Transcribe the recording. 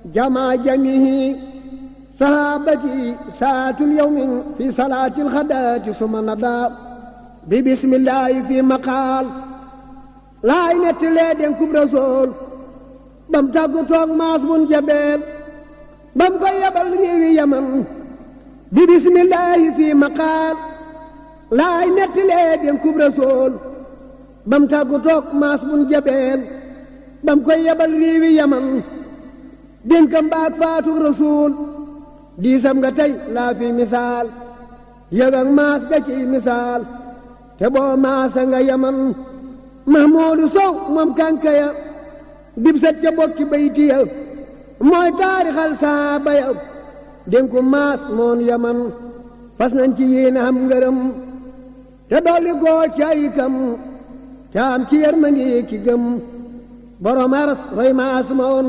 جمع جميع صحابتي ساعة اليوم في صلاة الغداة ثم نضى ببسم الله في مقال لا ينت لدين كب رسول بم تاغو توك ماس بن جبل بم كو يبل ريوي يمن ببسم الله في مقال لا ينت لدين كب رسول بم تاغو توك ماس بن جبل بم كو يبل ريوي يمن dénkam baak faatu rasuul diisam nga tey laa fi misaal yëg ak maas ga ci misaal te boo maasa nga yaman Mahmuudu Sow moom kànkaya dib sat ca bokki bayti ya mooy taarixal saaba ya dénku maas moon yaman fas nañ ci yéene am ngërëm te dolli goo ci ay kam te am ci yërmandi ki gëm borom aras roy maas moon